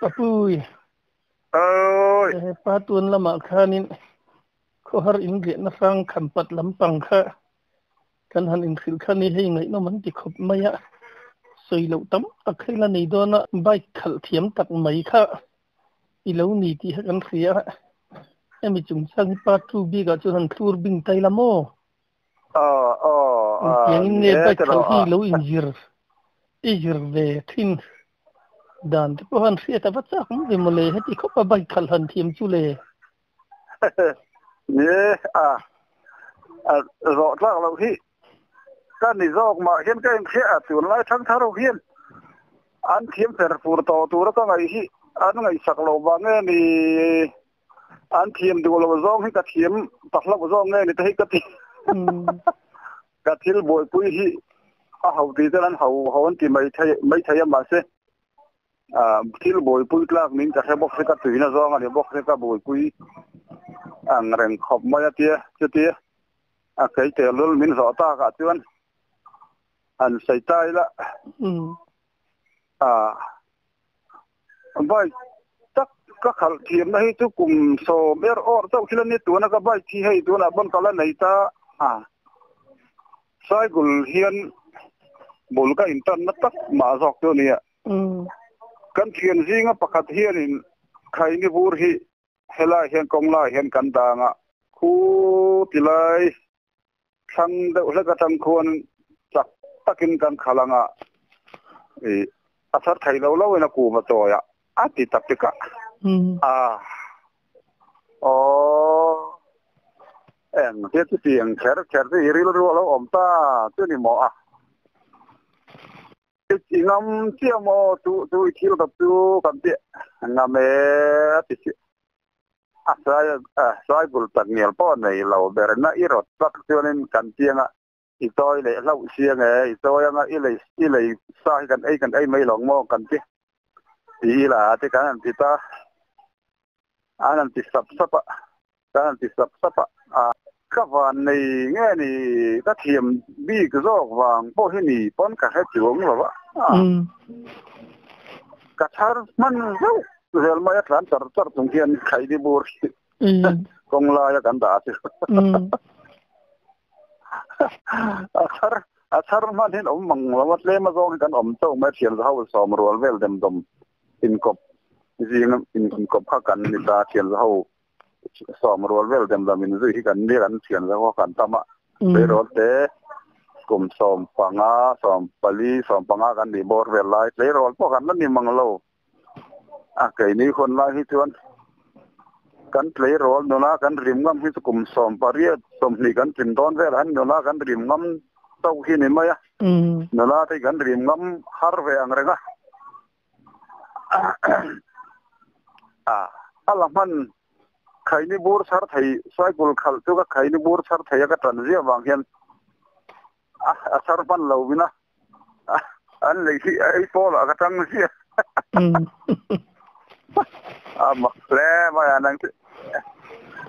Papui. Oi. Pa tun lamah khanin khawhar in riahna hrang khampat lampang kha kan han inhrilh kha ni hei ngaihnawm an ti khawp mai a, sawi loh tam tak hei la nei dawn a, bike khalh thiam tak mai kha i lo ni tih kha kan hria a, hemi chungchang hi part two bikah chuan han thlur bing tai la maw? Aw aw Engtiangin ni nge e bike te khalh rawh hi a. i lo inzir i zir ve thin dan te pawh han hriat a va chak awm ve mawle, heti khawp a bike khalh han thiam chu le. Ni e a zawh tlak loh hi ka ni zawk mah hian ka inhria a, tunlai thangthar ho hian an thiam fer fur tawh tura ka ngaih hi an ngaihsak loh vang nge ni an thiam duh loh zawng hi ka thiam ta hlauh zawk nge ni te hi ka ti. Ka thil buaipui hi a ho tih chuan an ho ho an ti mai thei mai thei a mahse thil buaipui tlak ning ka hre bawk se ka tuina zawng a ni bawk se ka buaipui ang reng khawp mai a tia chutia a kei tehlul min zawh tak ah chuan han sawi ta ila bike tak ka khalh thiamna hi chu kum sawm er awr chauh thil a ni tuna ka bike hi hei tunah pawn ka la nei ta a cycle hian bul ka intanna tak mah zawk chu a nia kan thian zinga pakhat hianin khaini bur hi helai hian kawng lai hian kan dang a khu tilai Thlang deuh hlek atang khuan chak takin kan khalh ang a, ih a thar thei lo lo in a kum a chawi a, a ti tak tik a. A aw eng thil chu tiang kher kher chu i rilru a lo awm ta chu ni maw a. I ngam chiah maw chu chu i thil dap chu kan ti ngam e a ti chiah. A sai a sai bul tak ngial pawh nei lo ber na i rawt tak chuanin kan piang a, i chawi leh hlauh siang e, i chawi anga i lei i lei sa hi kan ei kan ei mai lo maw kan ti ti ila te kan han ti ta, an han ti sap sap a, kan han ti sap sap a. Ka van nei nge ni ka thiam bik zawk vang pawh hi ni pawn ka hre chuang lo a, ka chhar hman zauh zel mai a tlan char char chung hian khaini bur hi kawng laia kan dah chu a chhar a chhar hman hian awm mang lo a tlem a zawng hi kan awm chauh mai thian za ho sawm rual vel dem dawm inkawp zing inkawp kha kan ni ta thian za ho sawm rual vel dem lam in zui hi kan nia kan thian zo a kan tam a tleirawl te kum sawm panga sawm pali sawm panga kan nih bawr vel lai tleirawl pawh kan la ni mang lo a keini hun lai hi chuan kan tleirawl nula kan rim ngam hi chu kum sawm pariat sawmhnih kan tlin dawn vel an nula kan rim ngam chauh hi ni mai a nula te kan rim ngam har ve ang reng a. A la hman khaini bur chhar thei cycle khalh chu ka khaini bur chhar thei a ka tan ziah vang hian a chhar hman lo vin a an lei hi a ei pawl ah ka tang ziah a mak hle mai a nang chu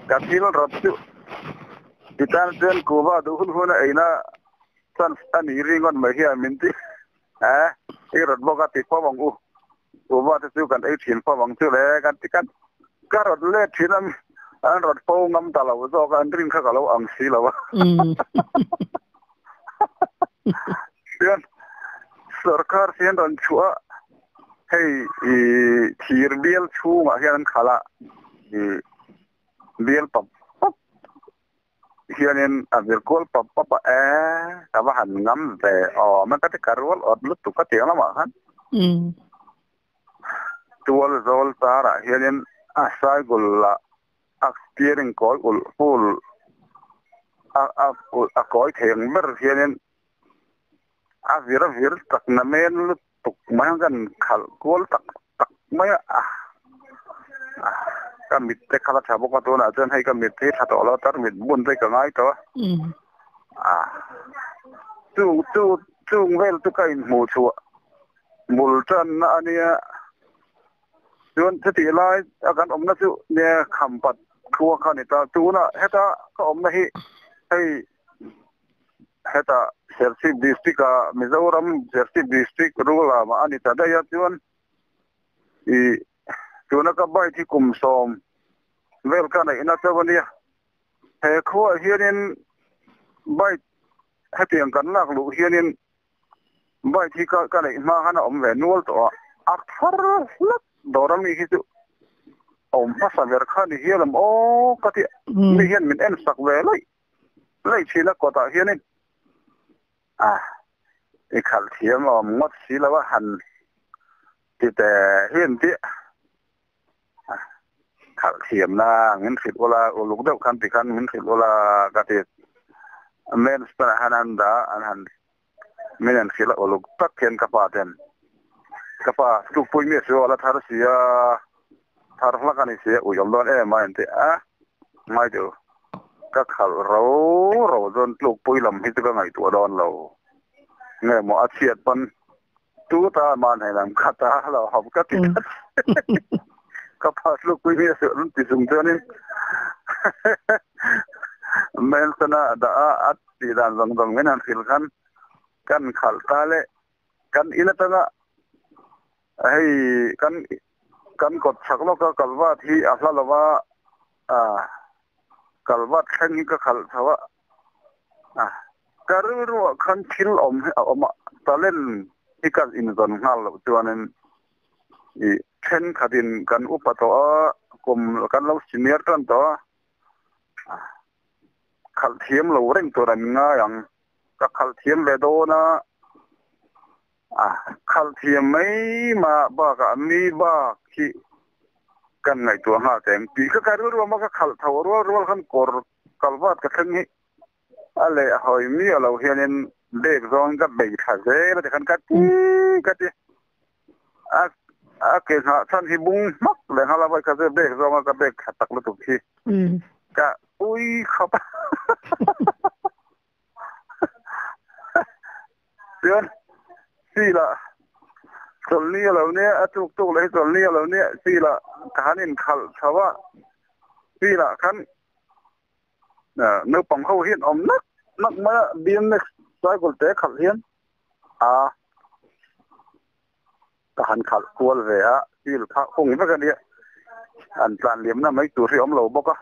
ka thil rawt chu titan chuan kuhva duh hun hun a eina chance a nih ringawn mai hian min ti. Eh, i rawt bawk a ti fo ang u. Uva te chu kan ei thin fo ang chu le kan ti kan ka rawt let thin a an rawt fo ngam ta lo zawk a an rin kha ka lo ang si lo a. Chuan sorkar hian rawn chhuah a hei i thir bial chhungah hian an khalh a i bial pap pap Hianin a vir kual pap pap a, e, ka va han ngam ve awm e ka ti ka rual awt lutuk a tiang lamah khan. Tual zawl charah hianin a cycle ah a steering kawi ulh full a a a kawi thei ang ber hianin a vir a vir tak na men lutuk mai ang kan khalh kual tak tak mai a ka mit te kha la tha bawk a tunah chuan hei ka mit hi tha tawh lo tar mit bun te ka ngai tawh a chung chu chung vel chu ka inhmuh chhuah bul tanna a nia chuan chutih lai a kan awmna chu nia khampat khua kha a ni ta tunah heta ka awmna hi hei Heta Serchhip District ah Mizoram Serchhip District rule ah a ni ta daih a chuan i Tuna ka bike hi kum sawm vel ka neihna chauh a nia. He khuaah hianin bike hetiang kan lak luh hianin bike hi ka ka neih hma khan a awm ve nual tawh a, a thar hlak dawr ami hi chu awm hmasa ber kha ni hial awm aw ka ti. Mi hian min en sak ve laih laih thin a kawtah hianin a i khalh thiam a awm ngawt si lo a han ti teh hi an tih. Khalh thiamna min hrilh ula, uluk deuh khan tikhan min hrilh ula ka ti. Main stand ah khan an dah an han min an hrilh a uluk tak hian ka pa ten ka pa tlukpui mi a su a la thar si a, thar hlak a ni si a ui awm dawn em a inti a, ngai deuh ka khalh ro ro chuan tlukpui lam hi chu ka ngaihtuah dawn lo nge maw a chhiat pawn Tu ta man hei lam kha ta lo hop ka ti tlat. Ka pa tluk pui mi a suh an ti chung chuanin Manson-a dah a a tih dan zawng zawng min han hrilh khan kan khalh ta le kan in atanga hei kan kan kawt chhak lawka kalvat hi a hla lova kalvat thleng hi ka khalh chho a. Ka rilruah khan thil awm hi a awm a, talent hi ka inzawn nghal loh chuanin i thenkhatin kan upa tawh a, kum kan lo senior tan tawh a, khalh thiam lo reng tur an ngai ang. Ka khalh thiam ve dawn a, khalh thiam mai mah bakah mi bak hi kan ngaihtuah nghal teng tih kha ka rilruah mah ka khalh tho rual rual khan kawr Kalvat ka thleng hi a leh hawi miah lo hianin bag zawngin ka bei thla zel a tikhan ka ti ka ti a a ke nghah chhan hi bung hmak leh nghal a vawi kha chu bag zawnga ka bag thla tak lutuk hi ka ui khawp a Chuan field ah chawlhni a lo nia, a tuk tuk leh hi chawlhni a lo nia, field ah ka han inkhalh chho a, field ah khan naupang ho hian awm nak nak mai a, BMX cycle te khalh hian a ka han khalh kual ve a, field kha hung vek a nia, an tlan liamna mai tur hi a awm lo bawk a,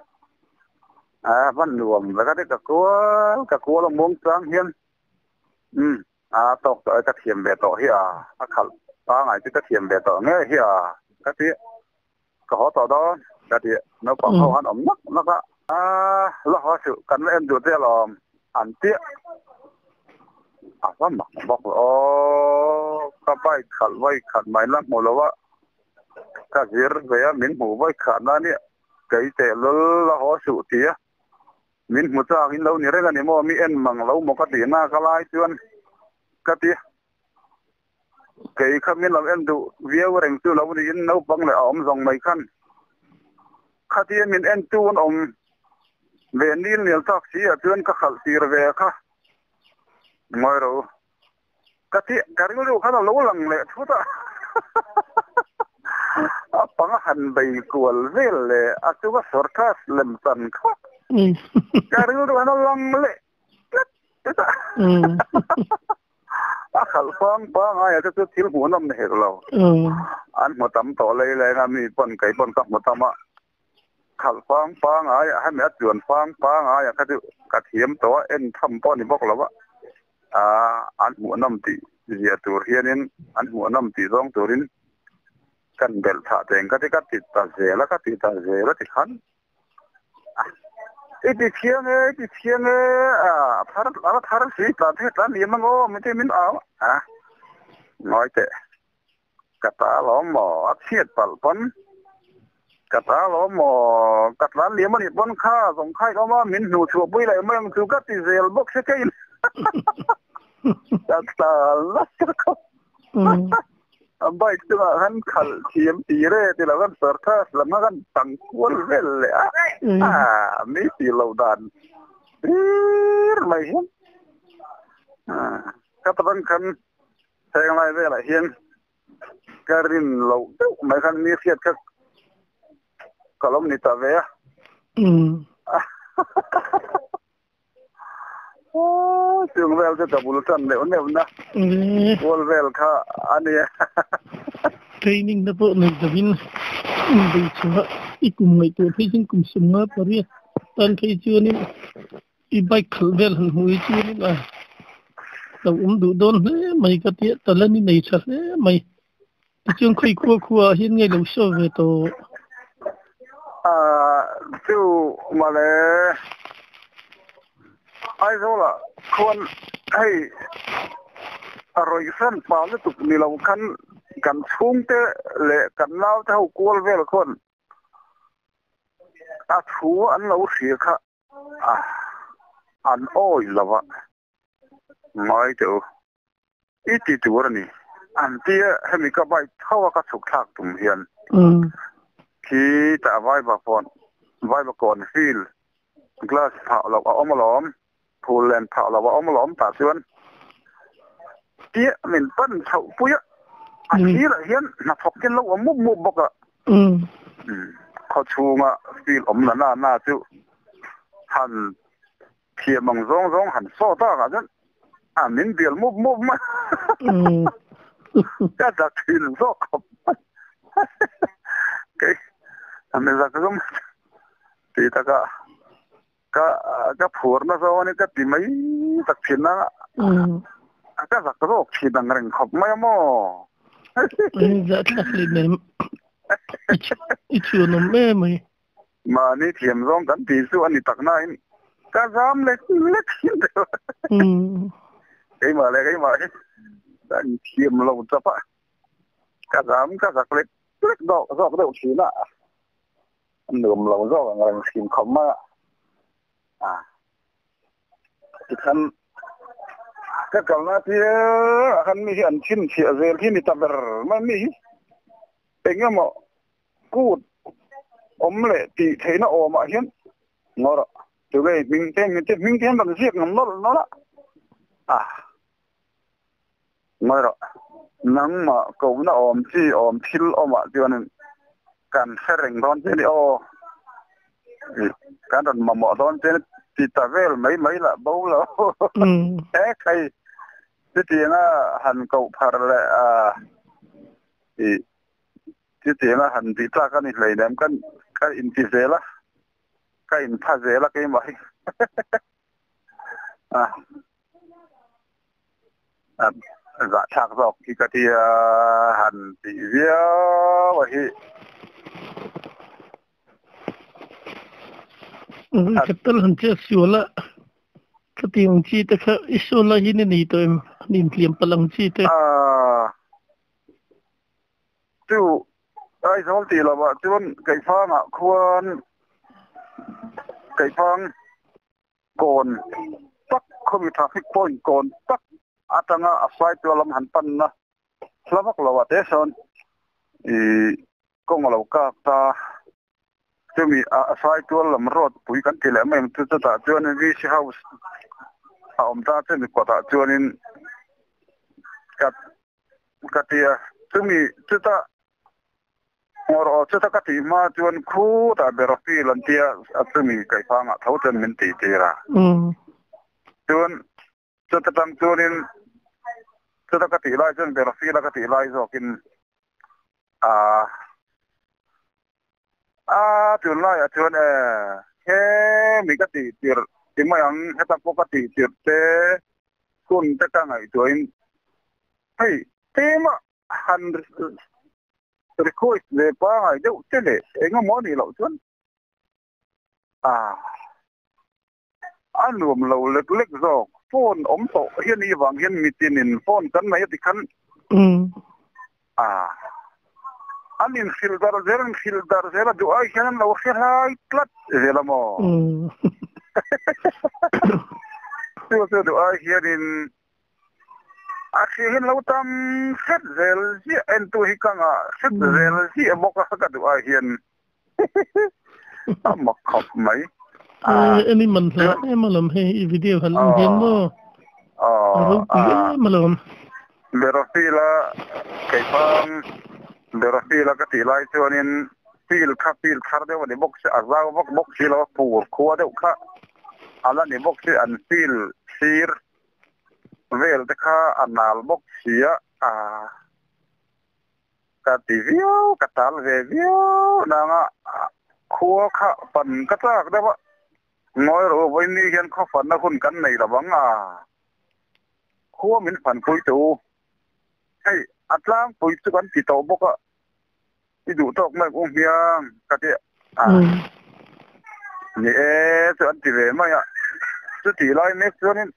a van nuam vek a ti ka kual ka kual a muang chang hian umm a tawk tawh e ka thiam ve tawh hi a, a khalh pangai chu ka thiam ve tawh nge hi a ka ti. Ka haw tawh dawn ka ti naupang ho han awm nak nak a. La haw suh kan la en duh che alawm an tia a va mak bawk lo aw ka bike khalh vawi khat mai la hmu lo a ka zir ve a min hmuh vawi khat na nia kei tehlul la haw suh tia min hmu chak in lo ni reng a ni maw mi en mang lo maw ka tih nak a lai chuan ka ti. Kei kha min lo en duh viau reng chu lo niin naupang leh a awm zawng mai khan khatia min en tu an awm ve nil nil tak si ah chuan ka khalh tir ve kha ngawi ro ka ti ka rilru khan a lo lang leh thut a a panga han bei kual vel leh a chunga sawrkhas lem chan kha ka rilru khan a lang leh tlat tlat a. A khalh fang pangai a te chu thil hmuh nawm ni hek lo. An hmu tam tawh lei leng a, mi pawn kei pawn ka hmu tam a. Khalh fang pangai a hemi a chuan fang pangai a kha chu ka thiam tawh a, en tham pawh a ni bawk lo a. Aa an hmuh nawm tih zia tur hianin an hmuh nawm tih zawng turin kan belh thah teng ka ti ka ti ta zel a ka ti ta zel a ti khan. I ti thiang e, i ti thiang e, a thar a thar si tlan thei tlan liam ang aw min ti min au a ngawi teh ka ta lawm maw a chhiat palh pawn ka ta lawm maw ka tlan liam anih pawn kha zawng kha in awm a min hnuh chhuah pui leh mai ang chu ka ti zel bawk se kei ka ta nasa khawp. A bike chungah khan khalh thiam tir e ti lo khan sarthas lam kha khan tang kual vel leh a, a mi tih loh dan hlir mai hian ka takang khan heng lai velah hian ka rin loh deuh mai khan mi hriat kha ka lo ni ta ve a. Chung vel chu ka bul tan neuh neuh na kual vel kha a nia. Training na pawh nei lovin. Inbei chungah i kum ngaihtuah phei chuan kum 58 tan phei chuanin i bike khalh vel han hmuh hi chuanin a lo awm duh dawn hle mai ka tia, talent i nei tha hle mai. Tichuan khawi khua khua ah hian nge lo show ve tawh? Ahh chu mawle Aizawl ah khuan hei a rawih hran pa lutuk ni lo khan kan chhungte leh kan naute ho kual vel khuan a thu an lo hria kha an awih lo a. Ngai teh u, i ti tur a ni. An tia hemi ka bike tho a ka chhuk thlak tum hian khi tah vaiva phone vaiva kawn field glass phah loh a awm alawm, phul len phah loh a awm alawm tah chuan tia min pan chhoh pui a, a sirah hian hnathawk hian lo awm mup mup bawk a. Khawchhunga field awm la na na chu han Thiam ang zawng zawng han saw tak ah chuan a min bial mup mup mai ka zak thin zawk khawp mai kei a mi zak zum ti taka ka ka phur na zawng ani ka ti mai tak thin a ka zak zawk thin ang reng khawp mai a maw. Zahthlak leh nem i chhuanawm em mai. Mahni thiam zawng kan tih chu a ni tak nain ka zam lek lek thin deuh a. Keimah leh keimah hi ka inthiam lo chap a, ka zam ka zak lek lek dawk zawk deuh thin a, a nuam lo zawk ang reng thin khawp mai a. Tikhan ka kalna tir ah khan mi hi an chhinchhiah zel hi ni ta ber mai mi hi eng emaw Kut awm leh tih theihna awmah hian ngaw rawh. Tunge hming te hming te hming te hian rawn ziak ngam nawlh nawlh a. Ah. Ngawi rawh. Nangmah kohna awm chi awm thil awmah chuanin kan hre reng dawn che ni aw. Kan rawn mamawh dawn che ni ti ta vel mai mai lah bo lo. He khai chutianga han koh phar leh a i Chutianga han tih tlak a ni hleinem, ka ka inti zel a, ka inpha zel a keimah hi. A zahthlak zawk hi ka tia han tih viau a hi. Ka tal han che sual a, ka tih ang chi te kha i sawn lai hi ni nei tawh em? An inhliam palh ang chi te. Chu Aizawl tih lovah chuan Keifangah khuan Keifang kawn tak khawmi traffic point kawn tak atanga a Saitual lam han panna hla vak lovah te sawn ih kawng a lo kak ta. Chumi a Saitual lam road pui kan ti leh mai ang chu chutah chuanin VC house a awm ta chumi kawtah chuanin ka Ka ti a, chumi chuta ngawrh aw chuta ka tih hma chuan khutah Berofield an tia a chumi kaihpangah tho chuan min tih tir a. Chuan chuta tang chuanin chuta ka tih lai chuan Berofield a ka tih lai zawkin a a tunlaiah chuan e he mi ka tih tirh ti mai ang heta pawh ka tih tirh te hun te ka ngaihtuahin hei tlema han request ve pangai deuh te leh engemaw a nih loh chuan a a nuam lo lek lek zawk. Phone awm tawh hi a nih vang hian mitinin phone kan nei a ti khan a an inhrilh dar zel an hrilh dar zel a duh ai hian an lo hre hlai tlat zel a maw? Chu chu duh ai hianin a hria hian lo tam hret zel ziah entu hi ka ngah hret zel ziah bawk a ka duh ai hian a mak khawp mai. Eni man hla em alawm hei i video han en hian maw a ropui em alawm. Berafila keipang Berafila ka tih lai chuanin field kha field thar deuh a ni bawk si a zau vak bawk si lo a fur khua deuh kha a la ni bawk si an field sir vel te kha a nal bawk si a. Ka ti viau, ka tal ve viau nanga khua kha pan ka chak deuh a. Ngawi rawh u, vawiin ni hian khaw fanna hun kan nei lo vang a, khua min fanpui teh u. Hei, a tlangpui chu kan ti tawh bawk a, i duh tawk mai u hmiang ka ti a. Ni e chu an ti ve mai a, chutih lai mek chuanin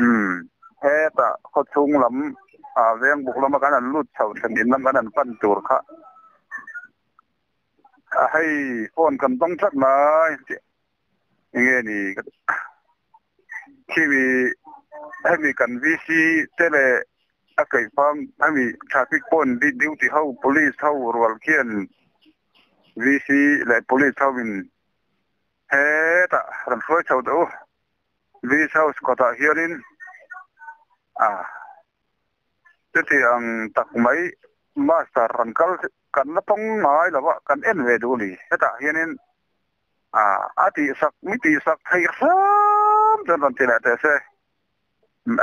umm hetah khawchhung lam ah vengbuk lama kan han lut chho thlen in lam kan han pan tur kha a hei phone kan dawng tlat mai tih enge ni ka ti khimi hemi kan VC te leh a keihfang hemi traffic point duty ho police ho rual khian VC leh police ho in hetah rawn hruai chho teh u VC house kawtah hianin a chuti ang tak mai master rawn kal kan la tawng ngai lo a kan en ve duh a ni hetah hianin a a tihsak mi tihsak theih hram chuan rawn ti leh teh se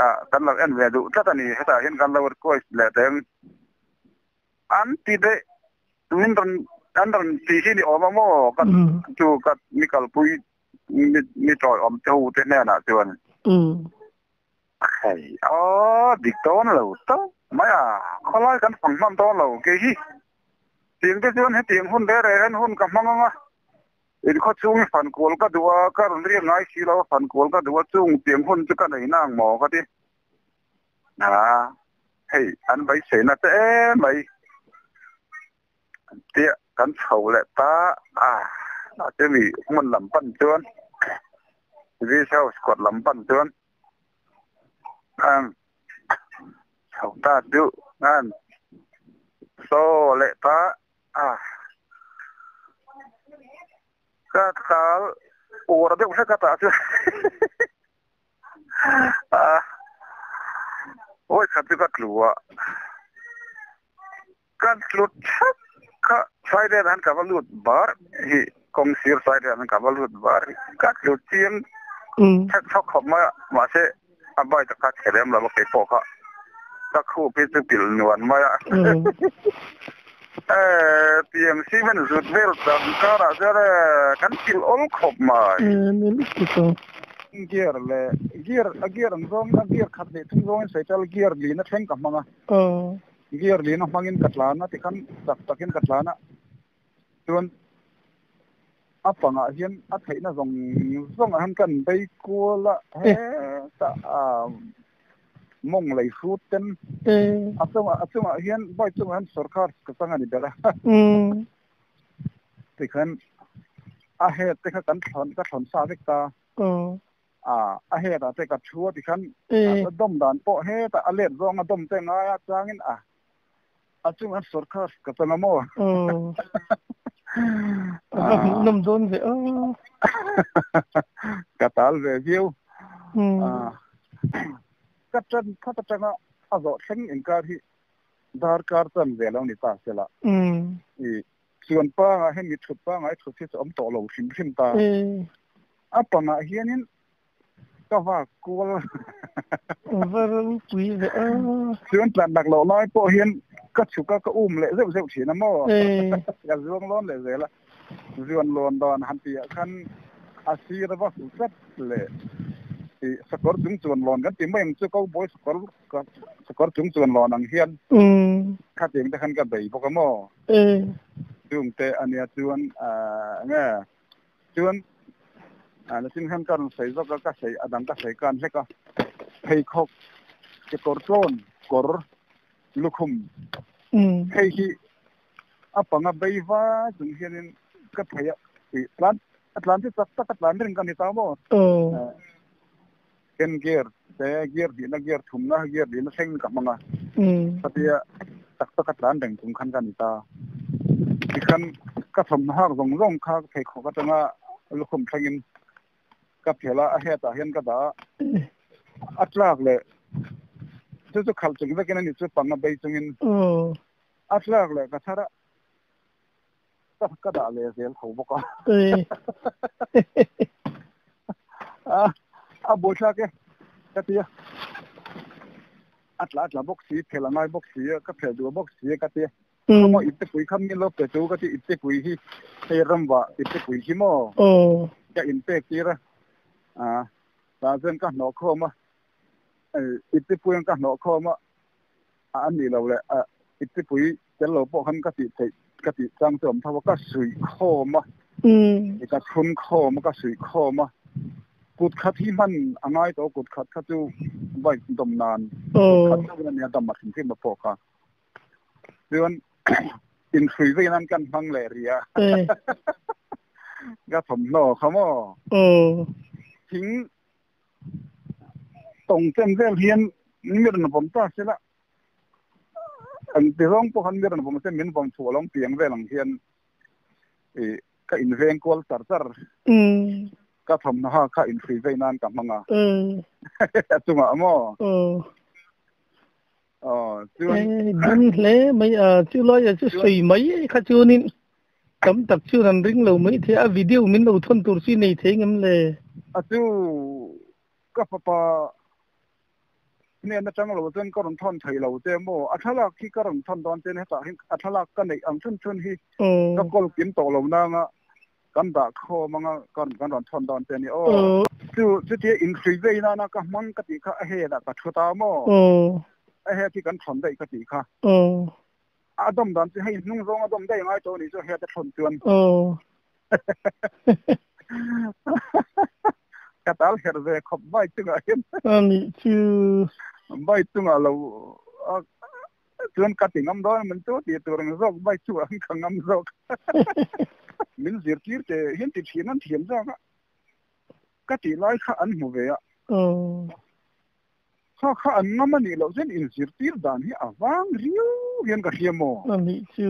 a kan lo en ve duh tlat a ni hetah hian kan lo request leh teh ang an ti daih min rawn an rawn tih hi ni awm a maw ka chu ka mi kalpui mi mi tawiawm te ho te hnenah chuan hei aw dik dawn lo tawp mai a khawlai kan fang hman dawn lo kei hi tiang te chuan hetiang hun reh reh hian hun ka hmang ang a in khaw chhung hi fan kual ka duh a ka rawn riak ngai si lo a fan kual ka duh a chung tiang hun chu ka nei nang maw ka ti a hei an beiseina te emai tia kan chho leh ta a a chumi hmun lam pan chuan Village House kawt lam pan chuan an chho ta chu an saw leh ta a ka tal uar deuh hlek a tah chu a vawikhat chu ka tlu a. Kan tlut thap kha side ah khan ka va lut bar hi kawng sir side ah khan ka va lut bar hi ka tlut chiang thak thawk khawp mai a mahse a bike kha chhe lem lo a kei pawh kha ka khup hi chu pilh nuan mai a eh tiang cement zut vel tam karah chuan eh kan pilh awl khawp mai. Gear leh gear a gear ang zawngin a gear khat leh thung zawngin cycle gear lina thleng ka hmang a. Gear lina hmangin ka tlan a tikhan chak takin ka tlan a, chuan a pangah hian a theihna zawng zawngah hian kan bei kual a, hetah mawng lei hrut ten a chungah a chungah hian bike chungah hian sawrkar ka chang a ni ber a, tikhan a head te kha kan thlawn ka thlawn sa vek ta. A a hetah te ka thu a tikhan a dawm dan pawh hetah a let zawng a dawm te ngai a changin a a chungah sawrkar ka chang a maw? A va hmuhnawm dawn ve a. Ka tal ve viau. Ka tan khat atanga a zawh thleng inkar hi darkar chan ve lo ni ta sela. I chuan pangah hian mi thut pangai thut hi chu awm tawh lo hrim hrim ta. A pangah hianin ka vak kual. Va ropui ve a. Chuan tlan lak loh lai pawh hian ka chhuk a, ka um leh zeuh zeuh thin a maw. Ka zuang lawn leh zel a. Zuan lawn dan han tih ah khan a sir va hu tlat leh ih sakawr chung chuan lawn kan ti mai ang chu cowboy sakawr sakawr chung chuan lawn ang hian khatiang te khan ka bei bawk a maw. Chung te ania chuan nge Chuan nachin hian ka rawn sawi zawk a, ka sawi a dang ka sawi kan hlek a, pheikhawk, kekawr tlawn, kawr, lukhum hei hi a panga bei va chung hianin ka thei a, ih tlan a tlan chu chak tak a tlan reng ka ni ta maw? Ken gear te gear hnihna gear thumna gear lihna thleng ka hmang a, khatia tak tak a tlan reng chung khan ka ni ta. Tikhan ka thawmhnaw hak zawng zawng kha pheikhawk atanga lukhum thlengin ka phel a, a head ah hian ka dah a, a tlak leh chu chu khalh chung vekin a ni chu panga bei chungin a tlak leh ka thar a, ka dah leh zel tho bawk a. A buaithlak e ka ti a. Atla atla bawk si phel angai bawk si ka phel duh bawk si ka tia khaw ipte pui kha min lo pe chu ka ti ipte pui hi hei ramwa ipte pui hi maw ka in pek tir a a tah chuan ka hnawh khawm a ipte pui ka hnawh khawm a an nih loh leh ipte pui tel lo pawh khan ka tih theih ka tih chang chu awm tho a ka suih khawm a ka thlun khawm a ka suih khawm a kut khat hi hman a ngai tawh kut khat kha chu bike dawm nan kut khat chauhin a nia dam a hrim hrim a pawh kha chuan inhrui vein an kan hmang leh rih a ka thawmhnaw kha maw thing tawng chen vel hian mi rawn vawm ta sela an ti zawng pawh khan mi rawn vawm se min vawm chhuah alawm piang vel ang hian ka inveng kual char char ka thawmhnaw ha kha inhrui vei nan ka hmang a a chungah maw aw chuan dam hle mai a chu lai a chu sawi mai kha chuanin tam tak chuan an ring lo mai thei a video min lo thawn tur chu i nei thei ngem le a chu ka fapa hnen atang lo chuan ka rawn thawn thei lo che maw a thlalak hi ka rawn thawn dawn che hetah hian a thlalak ka neih ang chhun chhun hi ka kawl kim tawh lo nanga kan dah khawm anga kan kan rawn thawn dawn che a ni aw chu chutia inhrui vei nana ka hmang ka tih kha a head ah ka thu ta maw a head hi kan thawn daih ka tih kha a dawm dan chu hei hnung zawng a dawm daih ngai tawh a nih chu a head a thawn chuan ka tal her ve khawp bike chungah hian ani chu bike chungah lo chuan ka ti ngam dawn min chu ti tur ang zawk bike chungah an ka ngam zawk min zirtir te hian ti thin an thiam zawk a ka tih lai kha an hmu ve a kha kha an ngam a nih loh chuan inzirtir dan hi a vang riau hian ka hria maw ani chu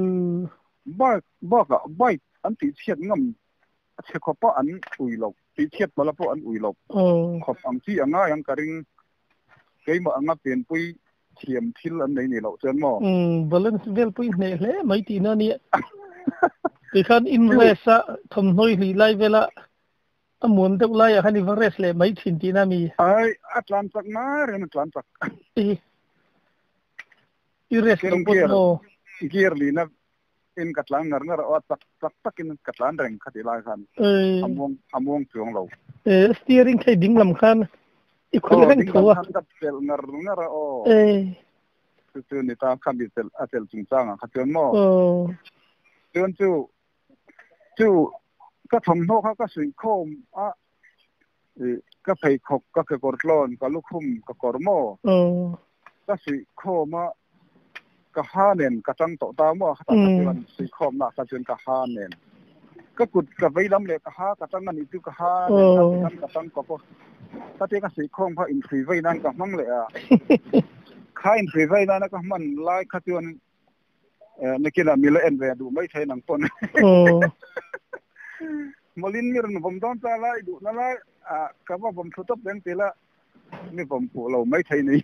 bike bakah bike an tih chhiat ngam a chhe khawpa an ui loh tih chhiat pala pawh an ui loh khawp ang chi a ngai ang ka ring keimah anga pianpui thiam thil an nei nih loh chuan maw balance vel pui hneh hle mai tihna a nia tikhan in rest a thawmhnaw i hlih lai vela a muan deuh laiah khan i va rest leh mai thin tihna a mi ai a tlan chak ngai reng a tlan chak i rest lo pawh maw gear lina in ka tlan ngar ngar a chak chak takin ka tlan reng kha tih lai khan a muang a muang chuang lo. Steering thei ding lam khan i khawih reng tho a. Ding lam khan ka chelh ngar ngar a aw. Chu chu ni ta kha mi chelh a chelh chungchang ah kha chuan maw. Chuan chu chu ka thawmhnaw kha ka suih khawm a ka pheikhawk ka kekawr tlawn ka lukhum ka kawr maw ka suih khawm a ka ha nen ka tang tawh ta maw khatah kha chuan suih khawm na kha chuan ka ha nen ka kut ka vei lam leh ka ha ka tang a nih chu ka ha nen ka vei lam ka tang kawp a ka tia ka suih khawm kha inhrui vei nan ka hmang leh a kha inhrui vei nana ka hman lai kha chuan Nakinah mila en ve a duh mai thei nang pawn. Mawlin mi rawn vawm dawn ta lai duh na lai ka va vawm thlu tawp reng ti la mi vawm fuh lo mai thei ni.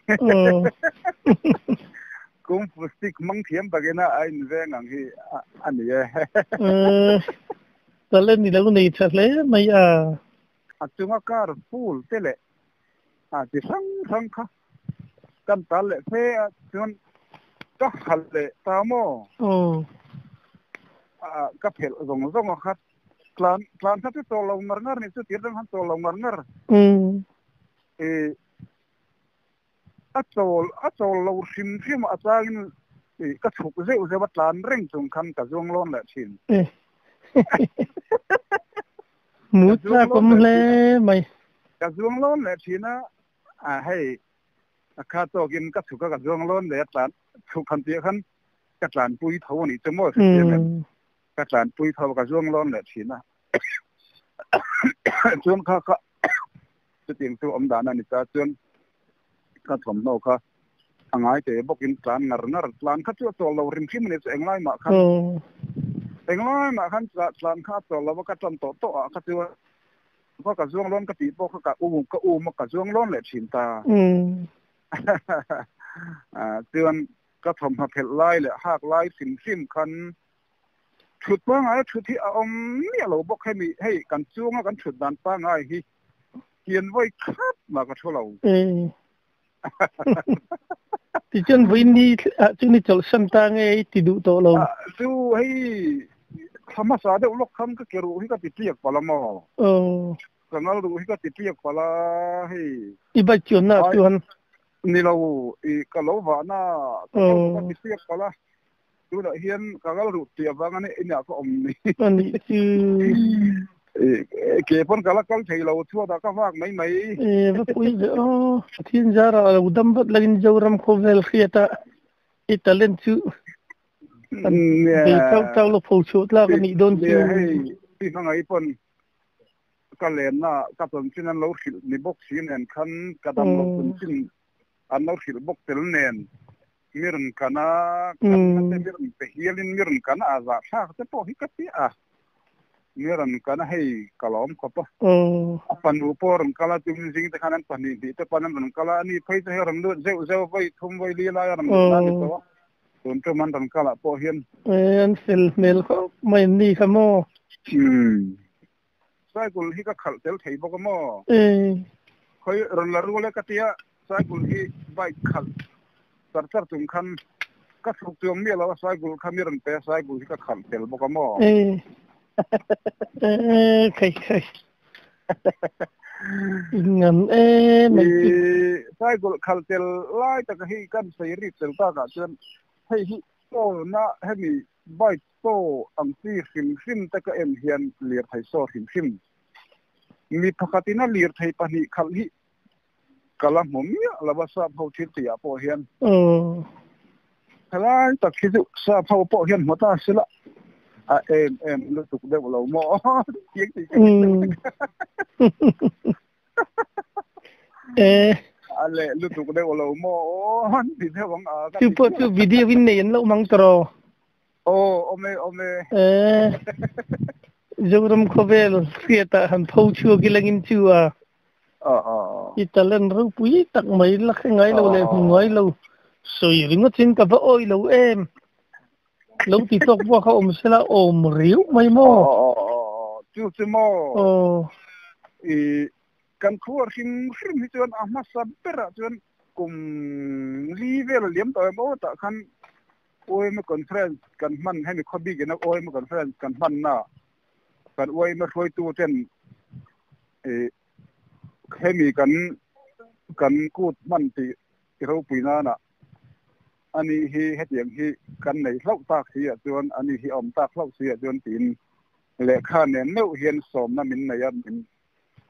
Kung fu stick hmang thiam takin a inveng ang hi a ni e. Talent i lo nei tha hle mai a. A chunga car full te leh a chi hrang hrang kha Kan tal leh fe a chuan ka hal leh ta maw? Ka phelh zawng zawng a kha tlan tlan kha chu chawl lo ngar ngar ni chu tir dang khan chawl lo ngar ngar. A chawl a chawl lo hrim hrim a changin ka chhuk zeuh zeuh a tlan reng chung khan ka zuang lawn leh thin. Mu chak awm hle mai. Ka zuang lawn leh thin a A hei, a kha tawkin ka chhuk a, ka zuang lawn leh a tlan chhuk han tih ah khan ka tlanpui tho a nih chu maw hrethiam em? Ka tlanpui tho a, ka zuang lawn leh thin a. Chuan kha kha chutiang chu awm dan a ni ta chuan ka thawmhnaw kha a ngai teh bawkin tlan ngar ngar tlan kha chu a chawl lo hrim hrim a ni chu englai mah khan englai mah khan tlan kha a chawl lo a ka tan tawh tawh ah kha chuan Va ka zuang lawn ka tih pawh kha ka u ka um a ka zuang lawn leh thin ta. Chuan ka thawmhnaw phelh lai leh hak lai hrim hrim khan thut pangngai a thut hi a awm miah lo bawk hemi hei kan chunga kan thut dan pangngai hi hian vawi khat mah ka thu lo. Tichuan vawiin ni ah chuan i chawlhsan ta nge i ti duh tawh lo? Chu hei thla hmasa deuh lawk khan ka ke ruh hi ka ti tliak palh a maw? Aw. Ka ngal ruh hi ka ti tliak palh a hei. I bike chuanna ah chuan? Ni lo, i ka lo vahna ka ngal ruh ka ti tliak palh a, tunah hian ka ngal ruh tih avang a inah ka awm ni. A nih chu. Ke pawn ka la kal thei lo, chhuatah ka vak mai mai. E va pui ve aw. Pathian zara a lo dam vat langin Zoram khawvel hriata i talent chu an bei chau chau lo pho chhuah tlak a nih dawn chu. Hei i hmangaih pawn ka lenna ka chanchin an lo hrilh ni bawk si nen khan ka dam lo chanchin an lo hrilh bawk tel nen mi rawn kan a, kan na te mi rawn pe hialin mi rawn kan a zahthlak te pawh hi ka ti a, mi rawn kan a hei ka lawm khawp a, a fanu pawh rawn kal a tum zing te khan an pahnih hnih te pawn an rawn kal a, ani phei chu hei rawn lut zeuh zeuh vawi thum vawi li lai a rawn lut na ni tawh a, tun tum an rawn kal ah pawh hian. An fel hmel khawp mai an ni kha maw? Umm. Cycle hi ka khalh tel thei bawk a maw? Khawi rawn la rual e ka tia, cycle hi bike khalh char char chung khan ka thluk chuang miah lo a, cycle kha mi rawn pe a, cycle hi ka khalh tel bawk a maw? Khai khai. Ngan e mai chu. Cycle khalh tel lai taka hi kan sawi rik tel takah chuan hei hi chaw na hemi bike Chaw ang chi hrim hrim te ka en hian lirthei saw hrim hrim. Mi pakhatin a lirthei pahnih khalh hi ka la hmu miah lo a sap ho thil tih ah pawh hian. Helai tak hi chu sap ho pawh hian hmu ta sila a em em lutuk deuh lo maw tiang tih ka hre deuh vek. A leh lutuk deuh lo maw an ti deuh ang a ka ti. Chu pawh chu video in nei an lo mang ta rawh. Aw, awm e, awm e. Eh, Zoram khawvel hriatah han pho chhuak i langin chu a. I talent ropui tak mai la hre ngai lo leh hmu ngai lo sawi ringawtin ka va awi lo em. Lo ti tawk pawh kha awm sela awm riau mai maw? Chu chu maw? I kan khua hrim hrim hi chuan a hmasa berah chuan kum li vel a liam tawh em aw tah khan OMA Conference kan hman hemi khaw bikin a OMA Conference kan hmanna kan OMA hruaitu ten hemi kan kan kut hman tih i ropui nana ani hi hetiang hi kan nei hlauh tak si ah chuan ani hi a awm tak hlauh si ah chuan tiin lehkha nen meuh hian sawmna min nei a min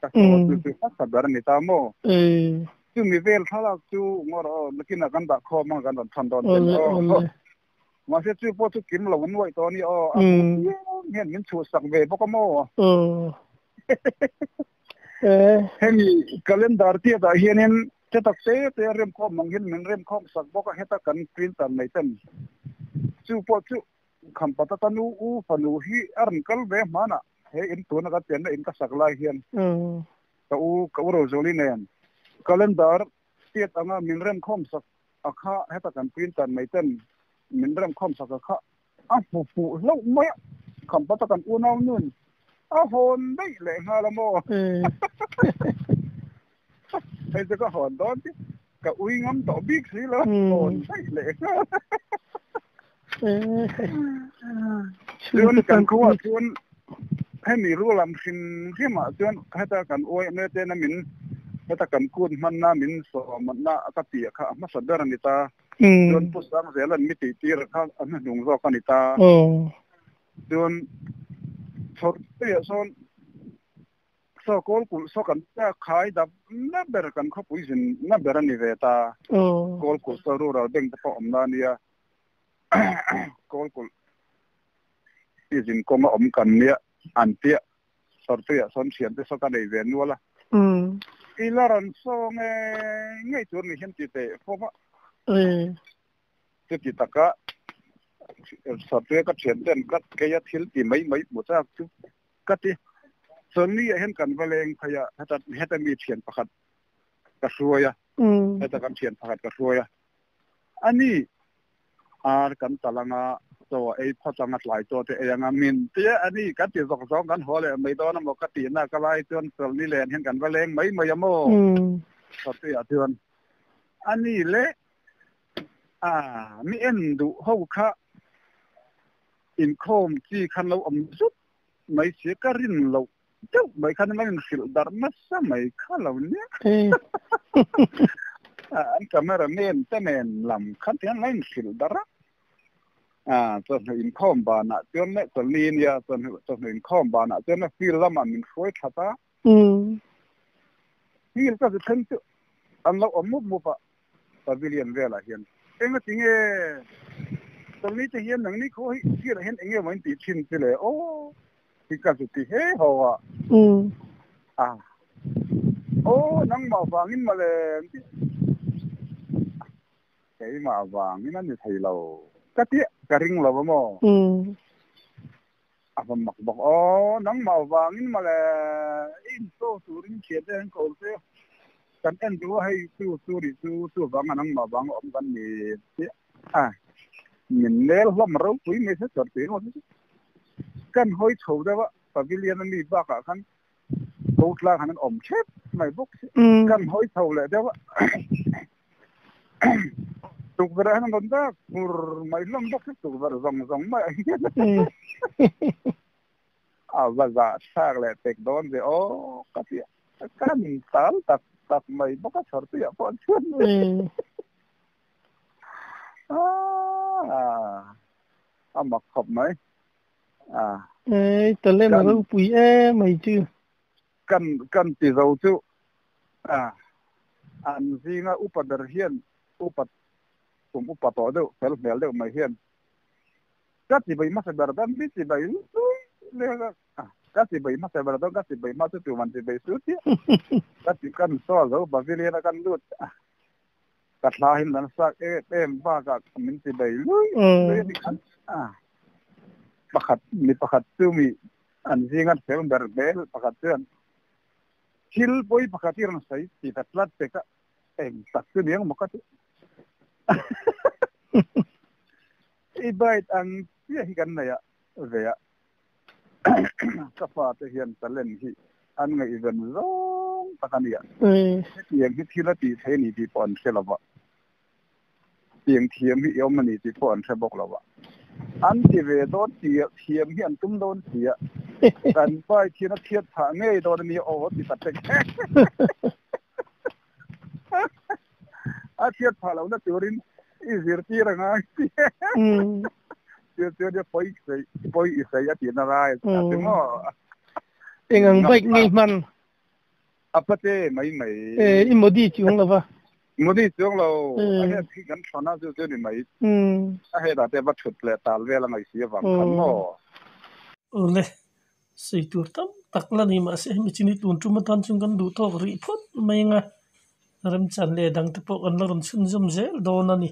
ka saw chu chu hmasa ber a ni ta maw? Chumi vel thlalak chu ngawr aw nakinah kan dah khawm ang kan rawn chhan dawn che ni aw. Mahse chu pawh chu kim lo an uaih tawh a ni aw. A hmu piang hian min chhuhsak ve bawk a maw? Hemi calendar tiatah hianin che tak te te a remkhawm ang hian min remkhawm sak bawk a, heta kan printer nei ten chu pawh chu Khampata ka nu u fanu hi a rawn kal ve hmanah he in tuna ka pianna in ka sak lai hian ka u ka u Rozoli nen calendar tiat anga min remkhawm sak a kha heta kan printer mai ten min remkhawm sak a kha a hmu fuh hlauh mai a, Khampata kan unau nun a hawn daih leh nghal a maw? Hei chu ka hawn dawn chi ka ui ngam tawh bik si lo hawn daih leh nghal. Chuan kan khuaah chuan hemi rualam hrim hrimah chuan heta kan uai ame tena min heta kan kut hmanna min sawmna ka tih kha a hmasa ber a ni ta. Chuan Pu Sangzela'n mi tihtir kha a hnuhnung zawk a ni ta. Chuan chhawrteiah sawn Saw kawl kulh saw kan tia khai dap na ber kan khawpui zin na ber a ni ve ta. Kawl kulh saw rural bank te pawh awm na nia. Kawl kulh i zin kawng a awm kan nia an tia Sawrtuiah sawn thian te saw ka nei ve nual a. I la rawn saw nge ngei tur ni hian ti teh fawm a. Chuti taka Sawrtuia ka thian ten ka keia thil ti mai mai hmu chak chu Ka ti. Chawlhni ah hian kan va leng phei a, heta heta mi thian pakhat ka hruai a, heta kan thian pakhat ka hruai a. Ani ar kan tal anga chaw a ei phawt anga tlai chaw te ei anga min tia ani kan ti zawk zawng kan haw leh mai dawn a maw ka tih na ka lai chuan chawlhni len hian kan va leng mai mai a maw? Chawlhni ah chuan. Ani le a mi en duh ho kha inkhawm chi khan lo awm zut mai sia ka rin loh deuh mai khan an lo inhrilh darh nasa mai kha lo nia. An camera man te nen lam khan tihian an lo inhrilh darh a. A chawhnu inkhawm banah chuan leh chawlhni nia chawhnu chawhnu inkhawm banah chuan a field lamah min hruai that a. Field ka zu thleng chu an lo awm mup mup a pavilion velah hian. Enga ti nge chawlhni te hian nangni khaw hi field ah hian eng nge maw in tih thin chu le aw hi ka zu ti he haw a. A aw nangmah vangin mawle an ti. Keimah vangin a ni thei lo ka ti ka ring lo a maw? A va mak bawk aw, nangmah vangin mawle i insaw turin thian te an ko che kan en duh a hei chu chu ri chu chuvanga nangmah vanga awm kan ni chiah a min nel hlawm ropui mai se chawrh tih ringawt chu kan hawi chho deuh a pavilion a mi bakah khan Ko tlang han an awm thep mai bawk si. Kan hawi chho leh deuh a. Tukverh ah hian an rawn dak fur mai hlawm bawk si tukverh zawng zawng mai ah hian. A va zah thlak leh pek dawn ve aw ka ti a. Kan tal tak tak mai bawk a chhawr tuiah pawh chuan. A mak khawp mai. A. Ei, talent a ropui em mai chu. Kan kan ti zo chu a an zinga upa ber hian upa kum upa tawh deuh fel hmel deuh mai hian ka ti bai hmasa ber dawn mi ti bai lui leh a ka ti bai hmasa ber dawn ka ti bai hma chu tuman ti bai su chiah ka ti kan saw zo pavilion a kan lut a ka thla hin lan sak em em bakah min ti bai lui lui a ni khan a. Pakhat mi pakhat chu mi an zinga fel ber hmel pakhat chuan thil pawi pakhat hi rawn sawi ti ta tlat pek a, eng tak chu ni ang maw ka ti. I bite ang chiah hi kan nei a ve a, ka fate hian talent hi an ngaihven zawng tak a nia. Hetiang hi thil a tih theih a ni tih pawh an hre lo va. Tiang thiam hi i awm a ni tih pawh an hre bawk lo a. An ti ve dawn tia thiam hi an tum dawn sia. Kan bike hian a chhiat phah ngei dawn a nia aw ti ta tek. A chhiat phah lohna turin i zirtir a ngai sia. Chu chuan nia pawi sawi pawi i sawi a tihna lai a ti maw. Eng ang bike ngei hman? A pate mai mai. E, i Modi chuang lo va. Modi chuang lo. A het hi kan thawn a chu chu ni mai. A hetah te va thut leh tal vel a ngaih si avang khan maw. Awle, sawi tur tam tak la ni mahse hemi chu ni tun tum atan chuan kan duh tawk rih phawt mai anga remchan leh dang te pawh kan la rawn chhunzawm zel dawn a ni.